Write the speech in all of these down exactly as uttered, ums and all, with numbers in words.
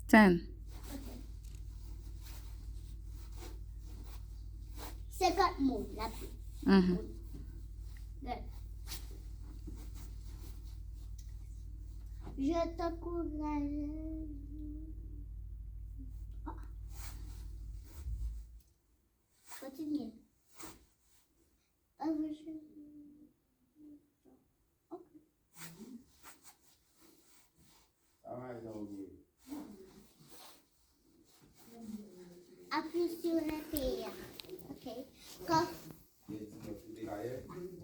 Ten. Senkant mo, la pi. Mhm. Good. Je t'encourage. Kontinye. Appuie sur la pierre. Ok. Coffee.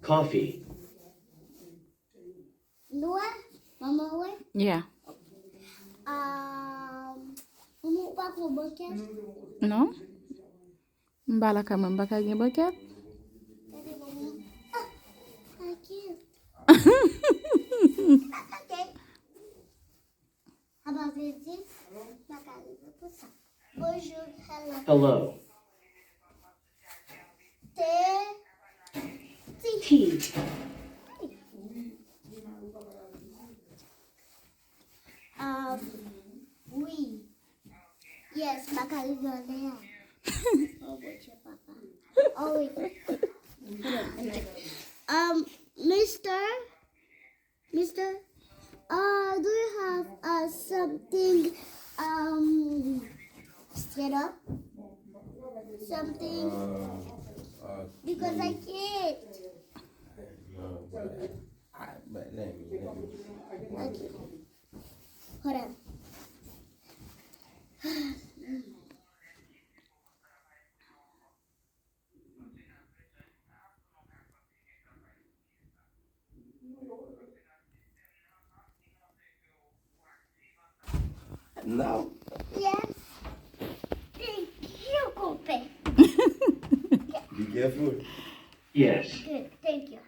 Coffee. Nou wè? Manman wè? Yeah. Um, ou pa pran bokèt? Non. M pa lakay mwen, m pa ka gen bokèt. Gade manman. Ah, thank you. Ok. Apa vle di, m pa ka rive pou sa. Bonjou, hello. Hello. Te. Ti. Ti. Um, wi. Yes, m pa ka rive anlè a. Oh, Bondye, papa. Oh, wi. Um, Mister, Mister, uh, do you have, uh, something, um, straight up? Something? Because I can't. But let me, let me. Okay. Hold on. No. Yes. Thank you, Kope. Be careful. Yes. Good, thank you.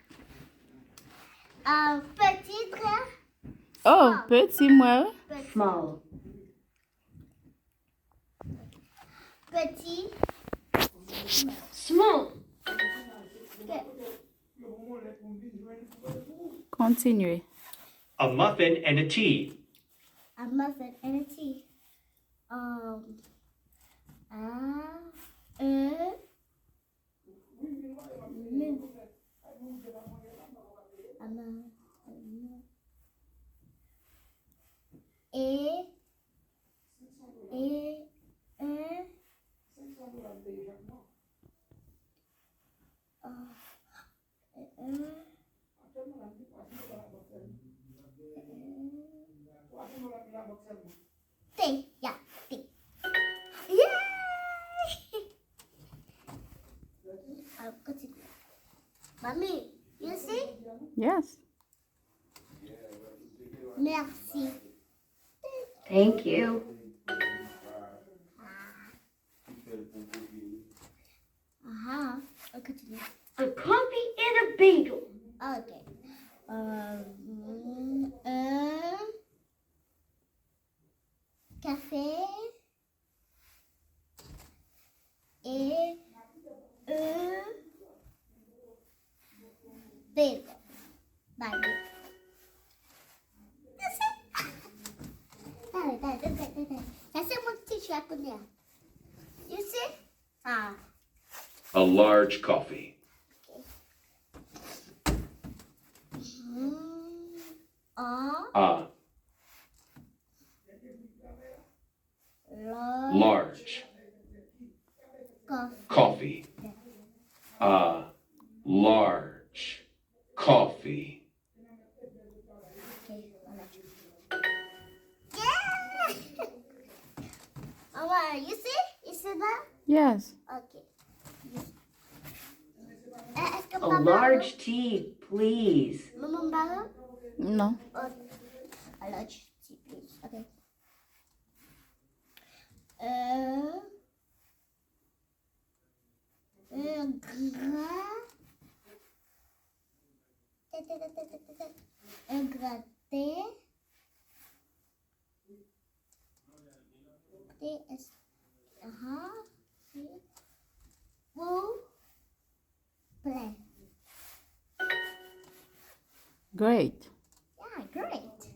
Uh, petit, très. Oh, small. Petit, mwen. Petit. Small. Small. Good. Kontinye. A muffin and a tea. A muffin and a tea. Um, a, e, m, a, m, e, e, e, a, Te, ya, te. Yay! Mami, you see? Yes. Merci. Thank you. Aha, on continue. A coffee and a bagel. Ok. Euh, un café et un bagel. Bagel. That's it. Dale, dale, dale, dale, dale. Sa se moun ki te chwa kounye a. You see? Ah. A large coffee. Mm, ah. A. Large. Large. Coffee. Coffee. A large coffee. Ok, voilà. Yeah! Mama, you see? You see that? Yes. Ok. Eh, èske m pa ba ou? A large tea, please. Manman, m ba ou? Non. Ok. A large tea, please. Ok. Euh, Un grand, un grand thé. T S. Aha. Pour plein. Great. Yeah, great.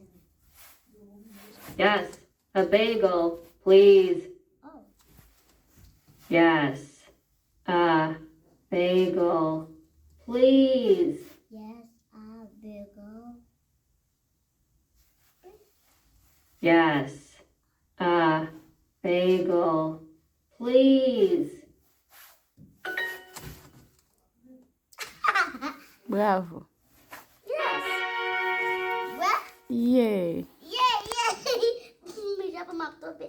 Yes, a bagel. please. Oh. Yes, a bagel, please. Yes, a bagel. Yes, a bagel, please. Bravo. Yes. Wè? Yeah. Yeah, yeah. Men jan pou m ap tonbe.